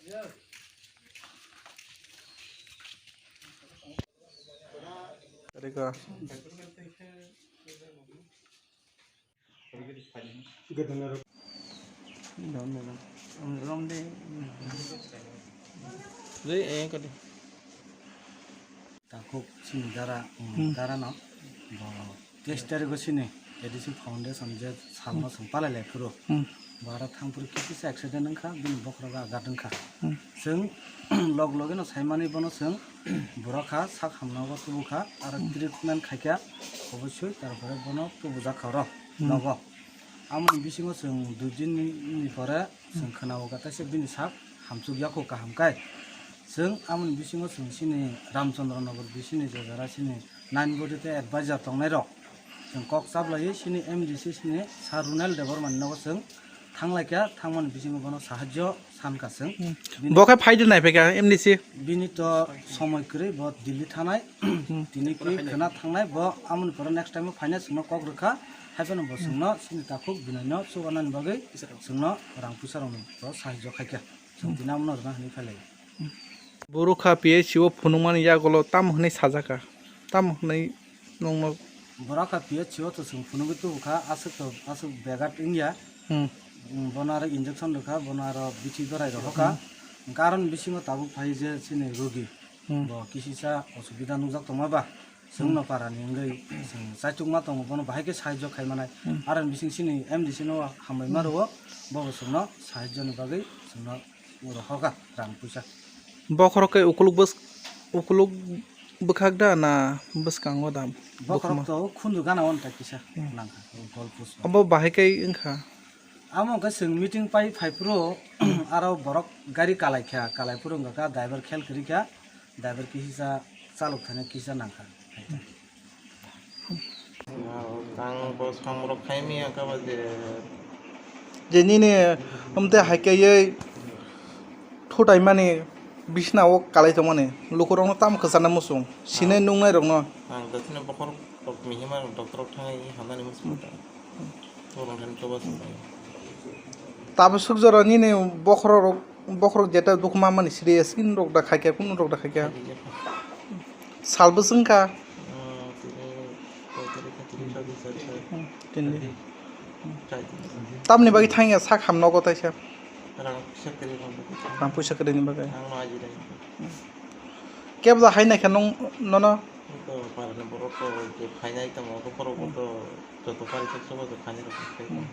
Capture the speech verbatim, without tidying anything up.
Rega. Rom de. Re, eh, kadi. Takhuk chini dara, um, Hmm. dara no, bo teis tarikh o chini A D C Foundation je salno Hmm. chwng palai lai phuru, Hmm. bo aro thang phuru kisa accident wngkha, bini bokhorogo agat wngkha. Hmm. Chwng log loge no saimani bono chwng bura kha, sak hamna bo tubu kha, aro Hmm. treatment khaikha, obosoi tarpore bono tubujak kha oro Hmm. nogo. Amoni bisingo chwng dui din ni pore chwng khwnao kha, taisa bini sak hamchuk yakho kaham kai. Chwng amoni bisingo chwng chini Ramchandra Nagar bisini je jara chini nine body tei advisor tongnai rok chwng kok chaplaiwi chini M D C chini Sir Runel Debbarma ni nogo chwng thanglaikha, thangmani bisingo bono sahajyo sankha chwng. Hmm. Bini Bo khe phai de nai phaikha M D C. Bini to somoi kwrwi bo Delhi thanai. Hmm. Tini kwi khwna thangnai bo, amoni pore next time o phaina chwngno kok rwkha, haiphano bo chwngno chini takhuk binaino chubanani bagwi chwngno rang puisa rokni bo sahajyo khaikha. Chwng tini amono rwna hwnwi phailai. Bwrwkha P H C o phunukmani yagulo tamo hwnwi sajaka? Tamo hwnwi nokno Bwrwkha P H C o to chwng phunugwi tubukha, aswk to, aswk begat wngya. Hmm. Bono aro injection rwkha, bono aro bithi berai rok hoka. Hwnkhe aroni bisingo tabuk phai je chini rogi. Hmm. Bo kisisa osubida nukjak tongma ba, chwngno para ni wngwi chwng chaitukma tongo, bono bahai khe sahajyo khai manai. Hmm. Aroni bising chini M D C no hambai ma rwo, bo bo chwngno sahajyo ni bagwi chwngno rohorkha rang puisa. Bokhorok khe ukuluk bws-, ukuluk bwkhak da na bwskango da? Bokhorok bukma to khunju gana o nta kisa Hmm. nangkha, gol push. Obo bahai khe wngkha. Amo hwnkhe chwng meeting pai phai phuru aro borok gari kalai kha, kalai phuru wngkha kha driver khel kwrwi kha, driver kisa chalok thani kisa nangkha. Ang bo samrok khai miya kha ba je. Je nini amte hai kaiye thutai mani bisna o kalai tongmani lukurokno tamo kwchana muchung sinai nungnairokno. Ang dakhino bokhorok mihima doctor rok thangwi hamnani muchung. Torong thani choba sung. Tabuk sukjoro nini bokhorok rok, bokhorok jeta dukhu mamani serious, kunu rok da khaikha, kunu rok da khaikha. Sal bwswng kha. Hmm, tini, tini, tini, tini, tini. Hmm, tini. Tamni bagwi thangya sak ham nogo taisa. Rang puisa kwrwi rang bagwi. Rang puisa kwrwini bagwi. Ang no ajilai. Kebla hai naikha nung nono. To parani borok to je phainai tamo, to borok to joto pari khe sobo to phainai rok khe. Hmm.